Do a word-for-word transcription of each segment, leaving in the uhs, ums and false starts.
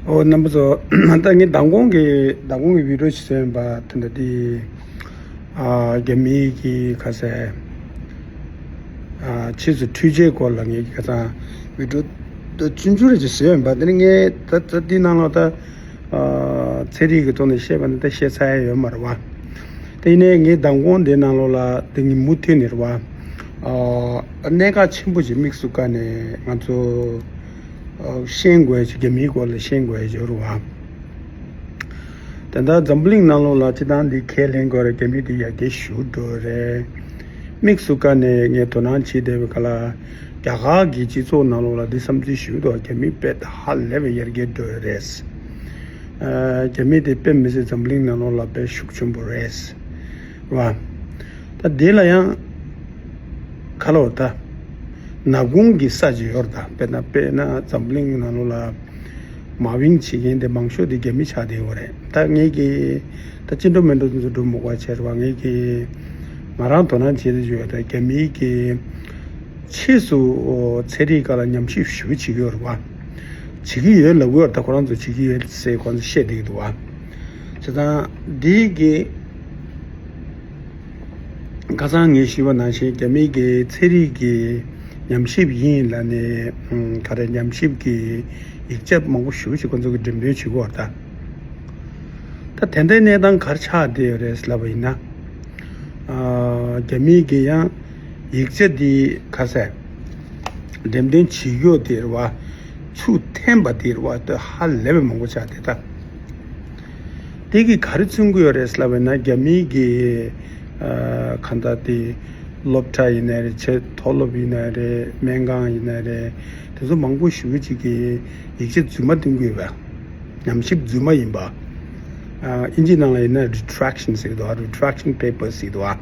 ཨོ་རྣམ་པ་ཚོ། ད་ངས་མདང་དགོང་གི་མདང་དགོང་གི་བི་ཌི་ཡོ་ཞིག་བཟོས་ཡིན་པ་དེ་འདྲ་དེ། ཨ་རྒྱ་མིའི་གི་ཁ་ཟས། ཨ་ཕྱིས་སུ་འཕྲུལ་ཆས་སྐོར་ལ་ངས་ཁ་སང་བི་ཌི་ཡོ་ད་ཆུང་ཆུང་རེ་ཅིག་བཟོས་ཡིན་པ་དེ་ནི་ངས་ད་ད་དེའི་ནང་ལ་ད། ཨ་ཚན་རིག་གི་ཐོག་ནས་བཤད་པ་ནི་ད་བཤད་ཚར་ཡ་ཡོད་མ་རེད་བ། དེ་ནས་ངས་མདང་དགོང་དེ་ནང་ལོགས་ལ་དེ་ངས་མུ་མཐུད་ནས་རེད་བ། ཨ་གནད་འགག་ཆེན་པོ་ཅིག་དམིགས་སུ་བཀར་ནས་ང་ཚོ་ཨ་ཤེས་དགོས་ཡ་ཅིག་རྒྱ་མིའི་སྐོར་ལ་ཤེས་དགོས་ཡ་ཅིག་ཡོད་རེད་བ། དེ་ལྟར་འཛམ་བུ་གླིང་ནང་ལོགས་ལ་སྤྱི་བཏང་འདི་ཁས་ལེན་དགོས་རེད། རྒྱ་མི་འདི་ཡར་རྒྱས་ཞུ་འགྲོ་རེད། དམིགས་སུ་བཀར་ནས་ངས་དོ་སྣང་བྱེད་བསྡད་པའི་སྐབས་ལ། རྒྱ་གར་གྱི་སྤྱི་ཚོགས་ནང་ལོགས་ལ་འདི་བསམ་ཚུལ་ཞུ་འདུག་རྒྱ་མི་དཔེ་ཧ་ལས་པའི་ཡར་རྒྱས་འགྲོ་ཡོད་རེད། ཨ་རྒྱ་མི་དེ་དཔེ་མི་སྲིད་འཛམ་བུ་གླིང་ནང་ལོགས་ལ་དཔེ་ཤུགས་ཆེན་པོ་རེད་བ། ད་དེ་ལ་ཡང་ཁ་ལོ་ད་ནག་ཁུང་གི་ས་ཅིག་ཡོད་རེད། ད་དཔེར་ན་དཔེར་ན་འཛམ་བུ་གླིང་ནང་ལོགས་ལ་མ་བིང་བྱེད་མཁན་དེ་མང་ཤོས་དེ་རྒྱ་མི་ཆགས་བསྡད་ཡོད་རེད། ད་ངས་ཀྱི་ད་ཅི་འགྲོ་མི་འགྲོ་དེ་ཚོ་འགྲོ་མི་དགོས་པ་བྱས་རེད་བ། ངས་ཀྱི་ང་རང་དོ་སྣང་བྱེད་དུ་ཡོད་རེད། རྒྱ་མིའི་གི་ཕྱིས་སུ་ཚན་རིག་སྒང་ལ་ཉམས་ཞིབ་ཞེ་པོ་བྱེད་ཀྱི་ཡོད་རེད་བ། བྱེད་ཀྱི་ཡོད་ལབ་ཀྱི་ཡོད་རེད། ད་ཁོ་རང་ཚོ་བྱེད་ཀྱི་ཡོད་ཟེར་ཁོ་ཚོ་བཤད་བསྡད་ཀྱི་འདུག་བ། བྱས་ཙང་འདི་གི་ཁ་སང་ངས་ཞུས་པ་ནང་བཞིན་རྒྱ་མིའི་གི་ཚན་རིག་གི་ཉམས་ཞིབ་ཡིན་ལབ་ནས་ཨམ་ག་རེ་ཉམས་ཞིབ་ཀྱི་ཡིག་ཆ་མང་པོ་ཞེ་པོ་ཞིག་ཁོ་ཚོ་གི་འགྲེམས་སྟོན་བྱེད་ཀྱི་ཡོད་རེད་ད། ད་དེ་འདྲའི་གནས་སྟངས་ག་རེ་ཆགས་བསྡད་ཡོད་རེད་ལབ་པ་ཡིན་ན། ཨ་རྒྱ་མིའི་གི་ཡང་ཡིག་ཆ་འདི་ཁ་ཟས་འགྲེམས་སྟོན་བྱེད་ཀྱི་ཡོད་དེ་རེད་བ། ཚུར་འཐེན་པ་དེ་རེད་བ། ད་ཧ་ལས་པའི་མང་པོ་ཆགས་བསྡད་ད། དེ་གིས་ག་རེ་མཚོན་གྱི་ཡོད་རེད་ལབ་པ་ཡིན་ན། རྒྱ་མིའི་གི་ཨ་གང་ལྟར་དེ་སློབ་གྲྭ་ཡིན་ནའི་རེད། ཆེས་མཐོ་སློབ་ཡིན་ནའི་རེད། སྨན་ཁང་ཡིན་ནའི་རེད། དེ་ཚོ་མང་པོ་ཞེ་པོ་ཅིག་གིས་ཡིག་ཆ་རྫུན་མ་འདོན་གྱི་ཡོད་པ། ཉམས་ཞིབ་རྫུན་མ་ཡིན་པ། ཨ་ཨིན་ཇི་ནང་ལ་ཡིན་ན་རི་ཊེག་ཤན་ཟེར་གྱི་འདུག་ཨ། རི་ཊེག་ཤན་པེ་པར་ཟེར་གྱི་འདུག་ཨ།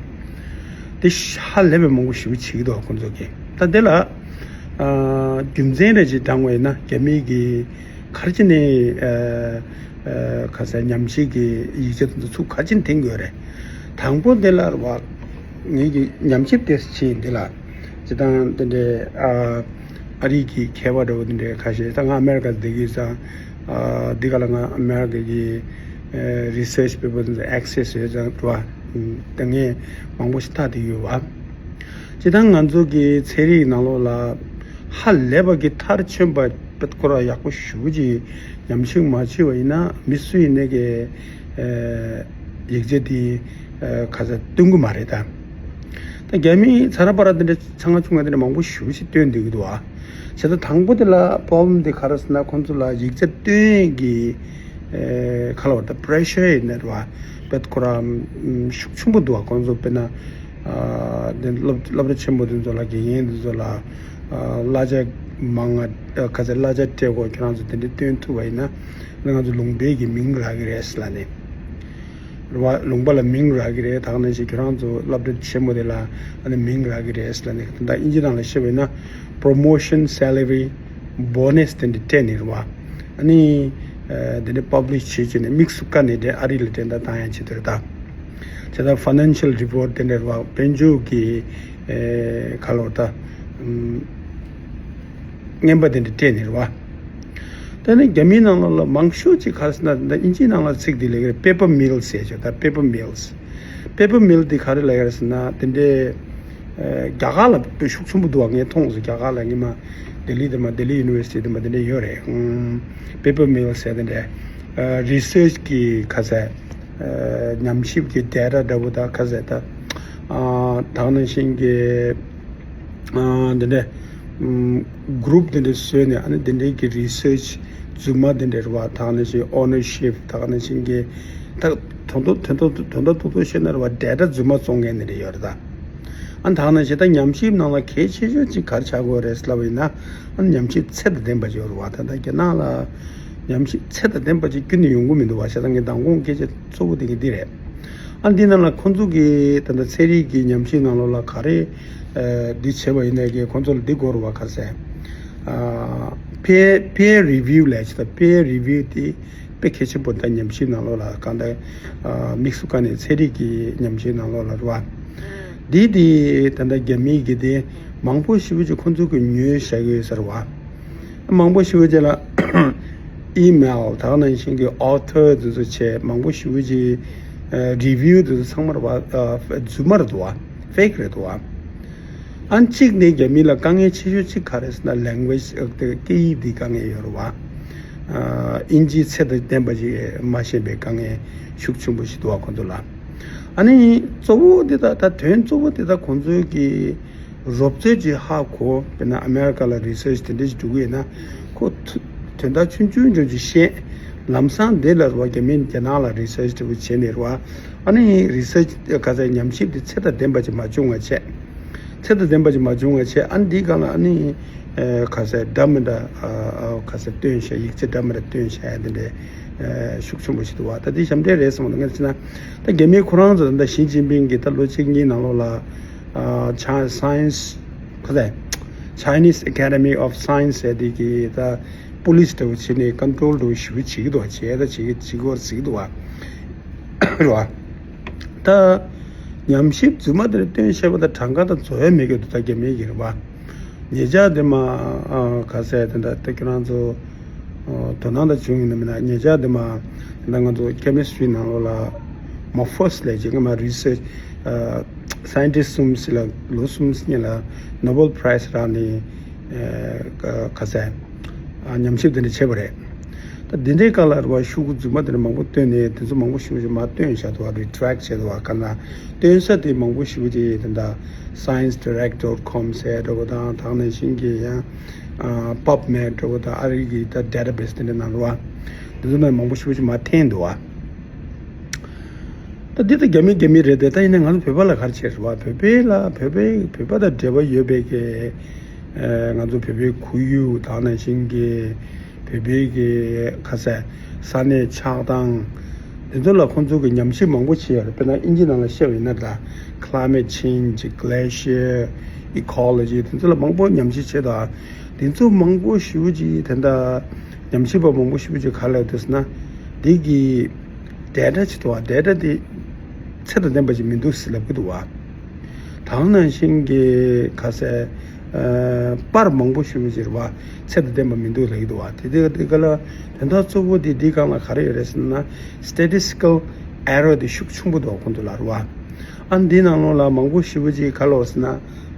དེ་ཧ་ལས་པའི་མང་པོ་ཞེ་པོ་བྱེད་ཀྱི་འདུག་ཨ་ཁོང་ཚོ་གིས། ད་དེ་ལ་ཨ་རྒྱུ་མཚན་རེ་ཅིག་བགྲང་བ་ཡིན་ན། རྒྱ་མིའི་གི་ག་རེ་བྱས་ནས་ཨ་ཨ་ག་ཟེར་ཉམས་ཞིབ་ཀྱི་ཡིག་ཆ་དེ་ཚོ་ཚུར་ག་རེ་བྱས་ནས་འཐེན་དགོས་རེད། དང་པོ་དེ་ལ་རེད་བ། ངེད་ཀྱི་ཉམས་ཞིབ་དེ་བྱས་འདི་ལ་སྤྱིར་བཏང་དེ་འདྲའི་ཨ་ཨ་རི་གི་མཁས་པ་འདྲ་བོ་དེ་འདྲའི་ཁ་ཤས། ད་ང་ཨ་མེ་རི་ཀ་བསྡད་ཀྱི་ཡོད་ཙང་། ཨ་འདི་ག་ལ་ང་ཨ་མེ་རི་ཀ་གི་ཨ་རི་སར་ཆི་པེ་པར་དེ་ཚོ་ཨེག་སེ་སི་ཡོད་ཙང་རེད་བ། ད་ངས་མང་པོ་ཞིག་བལྟས་བསྡད་ཡོད་བ། སྤྱིར་བཏང་ང་ཚོ་གི་ཚན་རིག་ནང་ལོགས་ལ་ཧ་ལས་པ་གི་མཐར་ཕྱིན་པ་དཔེ་ཁོ་རང་ཡག་པོ་ཞེ་པོ་ཅིག་ཉམས་ཞིབ་མ་བྱས་པ་ཡིན་ན། མི་སུ་ཡིན་ནའི་གི་ཨ་ཡིག་ཆ་དེ་ཨ་ག་ཚོད་སྟོན་གྱི་མ་རེད་ད། ད་རྒྱ་མིས་ཚ་ར་པ་ར་དེ་འདྲ་ཚ་ང་ཆུང་ང་དེ་འདྲ་མང་པོ་ཞེ་པོ་ཞིག་སྟོན་བསྡད་ཀྱི་འདུག་ཨ། བྱས་ཙང་དང་པོ་དེ་ལ་པོ་རོབ་ལེམ་དེ་ག་རེ་ཟེར་ན། ཁོང་ཚོ་ལ་ཡིག་ཆ་སྟོན་གྱི་ཨ་ག་ལབ་དགོས་རེད། ད་པི་རེ་ཤར་ཡིན་ནའི་རེད་བ། དཔེ་ཁོ་རང་ཤུགས་ཆེན་པོ་འདུག་བ། ཁོང་ཚོ་དཔེར་ན་ཨ་དེ་སློབ་སློབ་གྲྭ་ཆེན་པོ་དེ་ཚོ་ལ། དགེ་རྒན་དེ་ཚོ་ལ་ཨ་གླ་ཆ་མང་ང་ཨ་ག་ཚོད་གླ་ཆ་སྤྲད་དགོས། ཁྱོད་རང་ཚོ་དེ་འདྲ་སྟོན་ཐུབ་པ་ཡིན་ན། ང་ཚོ་ལུང་པའི་གི་མིང་རག་གི་རེད་ཟེར་ལབ་ནས། རེད་བ། ལུང་པ་ལ་མིང་རག་གི་རེད། ད་ག་ནང་བཞིན་ཁྱོད་རང་ཚོ་སློབ་གྲྭ་ཆེན་མོ་དེ་ལ་ཨ་ནི་མིང་རག་གི་རེད་ཟེར་ལབ་ནས། ད་ལྟ་ཨིན་ཇི་ནང་ལ་བཤད་པ་ཡིན་ན། པོ་རོ་མོ་ཤན། སེ་ལ་རི། བྷོ་ནས་དེ་འདྲ་སྤྲད་ནས་རེད་བ། ཨ་ནི་ཨ་དེ་འདྲ་པབ་ལིཤ་བྱེད་བྱས་ནས་དམིགས་སུ་བཀར་ནས་དེ་ཨ་རི་ལ་དེ་འདྲ་བཏང་ཡ་ཆེད་དུ་རེད་ད། བྱས་ཙང་ཕ་ནན་ཤལ་རི་པོར་ཊི་དེ་འདྲ་རེད་བ། དཔལ་འབྱོར་གྱི་ཨ་ག་ལབ་དགོས་རེད་ད། ཨམ། རྔན་པ་དེ་འདྲ་སྤྲད་ནས་རེད་བ། ད་ནི་རྒྱ་མིའི་ནང་ལོགས་ལ་མང་ཤོས་ཅིག་ག་རེ་ཟེར་ན། ད་ཨིན་ཇིའི་ནང་ལ་ཚིག་འདི་ལབ་ཀྱི་རེད། པེ་པར་མིལ་ཟེར་ཆོག་ད་པེ་པར་མིལ། པེ་པར་མིལ་འདི་ག་རེ་ལབ་ཀྱི་རེད་ཟེར་ན། དེ་འདྲའི་ཨ་རྒྱ་གར་ལ་དཔེ་ཤུགས་ཆེན་པོ་འདུག་བ། ངས་མཐོང་སོང་། རྒྱ་གར་ལ་སྔོན་མ་ལྡི་ལི་དེ་མ། ལྡི་ལི་ཡུ་ནི་ཝར་སི་ཊི་དེ་མ། དེ་འདྲ་ཡོད་རེད། ཨང་། པེ་པར་མིལ་ཟེར་དེ་འདྲའི་ཨ་རི་སར་ཆི་གི་ག་ཟེར། ཨ་ཉམས་ཞིབ་ཀྱི་ཌེ་ཊ་འདྲ་བོ་དང་ག་ཟེར་ད། ཨ་ད་ག་ནང་བཞིན་གྱི་ཨ་འདི་འདྲ་ཨམ་གུ་རུབ་འདི་འདྲ་བཟོས་ནས། ཨ་ནི་འདི་འདྲའི་གི་རི་སར་ཆི་རྫུན་མ་འདི་འདྲ་རེད་བ། ད་ག་ནང་བཞིན་ཨོ་ནར་ཤིབ། ད་ག་ནང་བཞིན་གྱི་ད་དོན་དག་དོན་དག་དོན་དག་ཏོག་ཏོག་བཤད་ན་རེད་བ། ཌེ་ཊ་རྫུན་མ་བཙོང་མཁན་འདི་འདྲ་ཡོད་རེད་ད། ཨ་ནི་ད་ག་ནང་བཞིན་ད་ཉམས་ཞིབ་ནང་ལ་གལ་ཆེ་ཤོས་ཅིག་ག་རེ་ཆགས་ཀྱི་ཡོད་རེད་ལབ་པ་ཡིན་ན། ཨ་ནི་ཉམས་ཞིབ་ཚད་དང་ལྡན་པ་ཅིག་ཡོད་རེད་བ། ད་ལྟ་རྒྱ་ནག་ལ་ཉམས་ཞིབ་ཚད་དང་ལྡན་པ་ཅིག་ཁྱོན་ནས་ཡོང་གི་མི་འདུག་བ། བྱས་ཙང་ངས་མདང་དགོང་སྐད་ཆ་གཙོ་བོ་དེ་གི་འདི་རེད། ཨ་འདི་ནང་ལ་ཁོང་ཚོ་གིས་ད་ལྟ་ཚན་རིག་གི་ཉམས་ཞིབ་ནང་ལོགས་ལ་ག་རེ་ཨ་འདི་བྱས་པ་ཡིན་ནའི་གི་ཁོང་ཚོ་ལ་འདི་དགོས་རེད་བ། ག་ཟེར། ཨ་peer peer review ལབ་ཡ་ཅིག་དང་། peer review དེ་དཔེ་གལ་ཆེན་པོ། ད་ཉམས་ཞིབ་ནང་ལོགས་ལ་གང་ལྟར་ཨ་དམིགས་སུ་བཀར་ནས་ཚན་རིག་གི་ཉམས་ཞིབ་ནང་ལོགས་ལ་རེད་བ། འདི་དེ་ད་ལྟ་རྒྱ་མིའི་གི་དེ་མང་པོ་ཞེ་པོ་ཅིག་ཁོང་ཚོ་གིས་ཉོས་བཞག་གི་ཡོད་ས་རེད་བ། མང་པོ་ཞེ་པོ་ཅིག་ལ་ ཨི་མེལ་དག་ནང་བཞིན་གྱི་ཨོ་ཐར་དེ་ཚོ་བྱས། མང་པོ་ཞེ་པོ་ཅིག་རི་བིའུ་དེ་ཚོ་ཚང་མ་རེད་བ། རྫུན་མ་རེད་འདུག་བ། ཕེག་རེད་འདུག་བ། ཨ་ནི་གཅིག་ནས་རྒྱ་མི་ལ་དཀའ་ངལ་ཆེ་ཤོས་གཅིག་ག་རེ་ཟེར་ན། ལེང་གུ་ཨེ་ཇི། སྐད་ཡིག་འདི་དཀའ་ངལ་ཡོད་རེད་བ། ཨིན་ཇི་ཚད་དང་ལྡན་པ་ཅིག་མ་ཤེས་པའི་དཀའ་ངལ་ཤུགས་ཆེན་པོ་ཞིག་འདུག་བ་ཁོང་ཚོ་ལ། ཨ་ནི་གཙོ་བོ་འདི་དག་ད་དོན་གཙོ་བོ་འདི་དག་ཁོང་ཚོའི་གི་རོབ་ཙམ་ཅིག་ཧ་གོ། དཔེར་ན་ཨ་མེ་རི་ཀ་ལ་རི་སར་ཆི་དེ་འདྲ་ཞིག་འགྲོ་གི་ཡོད་ན། ཁོ་ཐུ་དོན་དག་ཆུང་ཆུང་ཆུང་ཅིག་བཤད། ལམ་སང་དེ་ལ་རེད་བ། རྒྱ་མི་རྒྱ་ནག་ལ་རི་སར་ཆི་འདྲ་པོ་བྱས་ནས་རེད་བ། ཨ་ནི་རི་སར་ཆི་ག་ཚད་ཉམས་ཞིབ་དེ་ཚད་དང་ལྡན་པ་ཅིག་མ་བྱུང་བ་བྱས། ཚད་དང་ལྡན་པ་ཅིག་མ་བྱུང་བ་བྱས། ཨ་ནི་འདིའི་སྒང་ལ་ཨ་ནི་ཨ་ག་ཚད་འདྲ་མི་འདྲ། ཨ་ཨ་ག་ཚད་སྟོན་བཞག་ཡིག་ཆ་འདྲ་མི་འདྲ་སྟོན་བཞག་ཡ་དེ་འདྲ་ཨ་ཤུགས་ཆེན་པོ་ཞིག་འདུག་བ། ད་འདི་ཞབས་འདྲེན་རེད་བསམ་གི་འདུག་ངས་བྱས་ན། ད་རྒྱ་མི་ཁོ་རང་ཚོ་ད་ཞི་ཅིན་ཕིང་གིས་ད་ལོ་གཅིག་གཉིས་ནང་ལོགས་ལ་ཨ་ཆ་སའེན་སི་ག་ཚད། Chinese Academy of Science ཟེར་དེ་གི་ད་པུ་ལིས་འདྲ་བོ་བྱས་ནས་ཀོན་ཊོལ་འདྲ་བོ་ཞེ་པོ་བྱེད་ཀྱི་འདུག་བ། བྱས་ད་བྱེད་ཀྱི་བྱེད་དགོས་ཟེར་གྱི་འདུག་བ། རེད་བ། ད་ཉམས་ཞིབ་རྫུན་མ་དེ་འདྲ་སྟོན་བཤད་པ་དང་གྲངས་ཀ་དང་འཛོལ་ཡ་མེད་ཀྱི་འདུག་ད་རྒྱ་མི་གི་རེད་བ། ཉེ་ཆར་དེ་མ་ཨ་ག་ཚད་དེ་འདྲ་ད་ཁྱོད་རང་ཚོ་ཨ་དོ་སྣང་ད་བྱུང་ཡོད་ན་མིན་ན། ཉེ་ཆར་དེ་མ་ད་ང་ཚོ་ཁེ་མི་སི་ཊི་རི་ནང་ལོགས་ལ་མ་ཧྥོ་སི་ལབ་ཅིག་ང་མ་རི་སར་ཆི་ཨ་སའེན་ཊིསི་གསུམ་ཞིག་ལ་ལོ་གསུམ་སྔོན་ལ་ནོ་བེལ་པ་རའི་ཛི་རག་ནས་ཨ་ག་ཚད་ཨ་ཉམས་ཞིབ་དེ་འདྲ་བྱས་པ་རེད། ད་འདི་འདྲའི་སྒང་ལ་རེད་བ། ཤོག་གུ་རྫུན་མ་དེ་འདྲ་མང་པོ་བཏོན་ནས་དེ་ཚོ་མང་པོ་ཞེ་པོ་ཞིག་མར་བཏོན་བཞག་འདུག་བ། རི་ཊེག་བྱས་འདུག་བ། ག་ན་བཏོན་ས་དེ་མང་པོ་ཞེ་པོ་ཅིག་དེ་འདྲ་science direct dot com ཟེར་འདྲ་བོ་དང་། དེ་ནང་བཞིན་གྱི་ཡང་ཨ་པབ་མེཌ་འདྲ་བོ་དང་། ཨ་རི་གི་ད་ཌེ་ཊ་བེ་སི་དེ་འདྲ་ནང་རེད་བ། དེ་ཚོ་ནང་མང་པོ་ཞེ་པོ་ཞིག་མར་འཐེན་འདུག་བ། ད་འདི་ད་རྒྱ་མི་རྒྱ་མི་རེད་དེ། ད་ཡིན་ན་ང་ཚོ་བོད་པ་ལ་ག་རེ་བྱས་རེད་བ། བོད་པའི་ལ་བོད་པའི་བོད་པ་དང་འབྲེལ་བ་ཡོད་པའི་གི་ཨ་ང་ཚོ་བོད་པའི་ཁོར་ཡུག་དེ་ནང་བཞིན་གྱི་བོད་པའི་གི་ག་ཚད་ས་གནས་ཆགས་སྟངས་དེ་ཚོ་ལ་ཁོང་ཚོ་གི་ཉམས་ཞིབ་མང་པོ་བྱས་ཡོད་རེད། དཔེར་ན་ཨིན་ཇི་ནང་ལ་བཤད་པ་ཡིན་ན། ད་climate change, glacier, ecology དེ་ཚོ་ལ་མང་པོ་ཉམས་ཞིབ་བྱས་འདུག་དེ་ཚོ་མང་པོ་ཞེ་པོ་ཅིག་དེ་འདྲ་ཉམས་ཞིབ་པ་མང་པོ་ཞེ་པོ་ཅིག་ག་རེ་ལབ་འདུག་ཟེར་ན། འདི་གི་ཌེ་ཊ་ཅིག་འདུག་བ། ཌེ་ཊ་དེ་ཚད་དང་ལྡན་པ་ཅིག་མི་འདུག་ཟེར་ལབ་ཀྱི་འདུག་བ། དེ་ནང་བཞིན་གྱི་ག་ཚད་ཨ་པར་མང་པོ་ཞེ་པོ་ཅིག་རེད་བ། ཚད་དང་ལྡན་པ་མི་འདུག་ལབ་ཀྱི་འདུག་བ། དེ་དེ་དེ་ག་ལ་དོན་དག་གཙོ་བོ་དེ་འདི་སྒང་ལ་ག་རེ་ཡོད་རེད་ཟེར་ན། statistical error དེ་ཤུགས་ཆེན་པོ་འདུག་བ་ཁོང་ཚོ་ལ་རེད་བ། ཨ་འདི་ནང་ལོགས་ལ་མང་པོ་ཞེ་པོ་ཅིག་ག་རེ་ལབ་ཟེར་ན།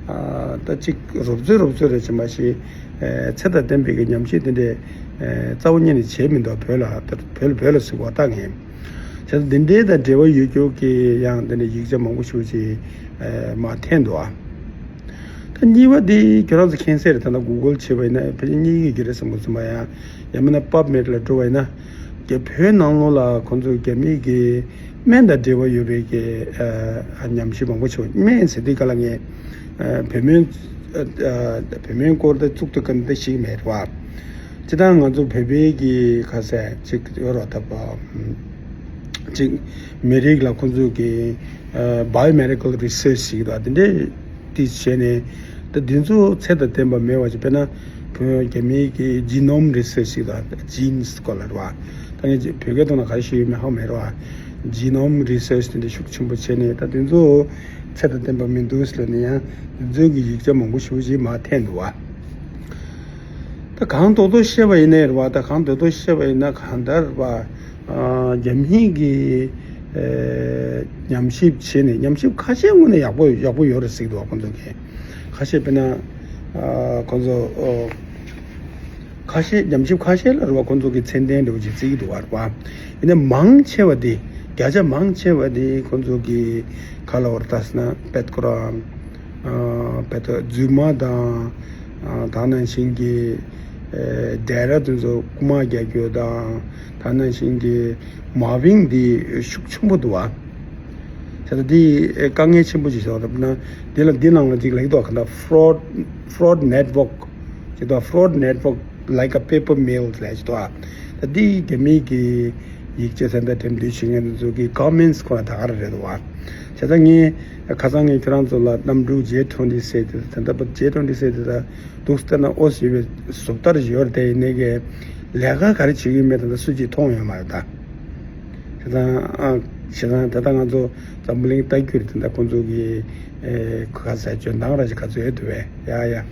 ཨ་ད་ཅིག་རོབ་ཙམ་རོབ་ཙམ་རེ་བྱས་མ་ཤེས། ཨ་ཚད་དང་ལྡན་པའི་གི་ཉམས་ཞིབ་དེ་འདྲའི་ཨ་རྩ་བ་ཉིད་ནས་བྱས་མི་འདུག་བོད་ལ། བོད་ལ་བོད་ལ་ཟེར་བ་ད་ངས། བྱས་ཙང་འདི་འདྲའི་དང་འབྲེལ་བ་ཡོད་རྒྱུ་གི་ཡང་འདི་འདྲའི་ཡིག་ཆ་མང་པོ་ཞེ་པོ་ཅིག་ཨ་མར་འཐེན་འདུག་ཨ། ད་གཉིས་པ་འདི་ཁྱོད་རང་ཚོ་མཁྱེན་གསལ་རེད། ད་ལྟ་གུ་གལ་བྱས་པ་ཡིན་ན་ཕལ་ཆེར་རྙེད་ཀྱི་རེད་བསམ་གྱི་འདུག་བསམ་པ། ཡང་ཡང་མིན་ན་པབ་མེཌ་ལ་འགྲོ་བ་ཡིན་ན། རྒྱ་བོད་ནང་ལོགས་ལ་ཁོང་ཚོ་རྒྱ་མིའི་གི་སྨན་དང་འབྲེལ་བ་ཡོད་པའི་གི་ཨ་ཉམས་ཞིབ་མང་པོ་བྱུང་། སྨན་ཟེར་དུས་ག་ལ་ངས་ཨ་བོད་སྨན་ཨ་ཨ་བོད་སྨན་སྐོར་དེ་གཙུག་ཏུ་བཀའ་འདི་ཞིག་མེད་པ། སྤྱིར་བཏང་ང་ཚོ་བོད་པའི་གི་ག་ཚད་ཅིག་ཡོད་རོགས་ཐབས་ཅིག་མི་རིགས་ལ་ཁོང་ཚོ་གི་ཨ་biomedical research ཞིག་དང་དེ་འདྲའི་དེ་བྱས་ནས། ད་འདི་ཚོ་ཚད་དང་ལྡན་པ་མེད་པ་ཅིག་དཔེར་ན་བོད་རྒྱ་མིའི་གི་genome research ཞིག་དང་genes སྐོར་ལ་རེད་བ། ད་ངས་བོད་སྐད་ཐོག་ན་ག་རེ་ཞུ་ཡོད་མེད་ཧ་མེད་རེད་བ། genome research དེ་འདྲ་ཤུགས་ཆེན་པོ་བྱས་ནས། ད་འདི་ཚོ་ཚད་དང་ལྡན་པ་མི་འདུག་ཟེར་ནས་ཡང་འདི་ཚོའི་གི་ཡིག་ཆ་མང་པོ་ཞེ་པོ་ཅིག་མར་འཐེན་འདུག་བ། ད་གང་རྡོག་རྡོག་བཤད་པ་ཡིན་ནའི་རེད་བ། ད་གང་རྡོག་རྡོག་བཤད་པ་ཡིན་ན་གང་ལྟར་རེད་བ། ཨ་རྒྱ་མིའི་གི་ཨེ་ཉམས་ཞིབ་བྱས་ནས། ཉམས་ཞིབ་ཁ་ཤས་དངོས་གནས་ཡག་པོ་ཡག་པོ་ཡོད་རེད་ཟེར་གྱི་འདུག་བ་ཁོང་ཚོ་གིས། ཁ་ཤས་དཔེར་ན་ཨ་ཁོང་ཚོ་ཨོ་ཁ་ཤས་ཉམས་ཞིབ་ཁ་ཤས་ལ་རེད་བ། ཁོང་ཚོ་གིས་མཚན་ལྡན་འདྲ་བོ་ཅིག་བརྩི་གི་འདུག་བ། རེད་བ། ཡིན་ནའི་མང་ཆེ་བ་དེ། བརྒྱ་ཆ་མང་ཆེ་བ་དེ་ཁོང་ཚོ་གིས་ག་ལབ་དགོས་རེད་ཟེར་ན། དཔེ་ཁོ་རང་ཨ་དཔེ་ད་རྫུན་མ་དང་། ཨ་དེ་ནང་བཞིན་གྱི་ཨེ་ཌེ་ཊ་དེ་ཚོ་རྐུ་མ་རྒྱག་རྒྱུ་དང་། དེ་ནང་བཞིན་གྱི་མ་བིང་འདི་ཤུགས་ཆེན་པོ་འདུག་བ། བྱས་ཙང་འདི་དཀའ་ངལ་ཆེན་པོ་ཅིག་ཆགས་འདུག་ན། འདི་ལ་འདི་ནང་ལ་ཅིག་ལབ་ཀྱི་འདུག་ག་ད་fraud fraud network ཅིག་འདུག fraud network like a paper mill ལབ་ཅིག་འདུག་ད་འདི་རྒྱ་མིའི་གི་ཡིག་ཆ་ཚན་ད་འགྲེམས་སྟོན་བྱེད་མཁན་དེ་ཚོ་གི་comments ཁོ་ན་ད་ག་རེ་རེད་འདུག་བ། བྱས་ཙང་ངས་ཁ་སང་ངས་ཁྱེད་རང་ཚོ་ལ་གནམ་གྲུ་ཇེ་ཊུ་ཝེན་ཊི་སེ་དེ་ད་ལྟ་ཇེ་ཊུ་ཝེན་ཊི་སེ་དེ་ད་འདུག་སྟེ་ན་ཨོ་ཟེར་བའི་ཟུར་ལྟར་ཡོད་རེད། དེ་ཡིན་ནའི་གི་ལས་ཀ་ག་རེ་བྱེད་ཀྱི་ཡོད་མེད་ད་ལྟ་སུ་གཅིག་མཐོང་ཡོད་མ་རེད་ད། བྱས་ཙང་ཨ་བྱས་ཙང་ད་ལྟ་ང་ཚོ་འཛམ་བུ་གླིང་ལྟ་རྒྱུ་རེད། ད་ལྟ་ཁོང་ཚོ་གི་ཨེ་ཁ་ཟས་འཇོན་ཐང་ར་ཅིག་ག་ཚོད་ཡོད་འདུག་བས། ཡ་ཡ།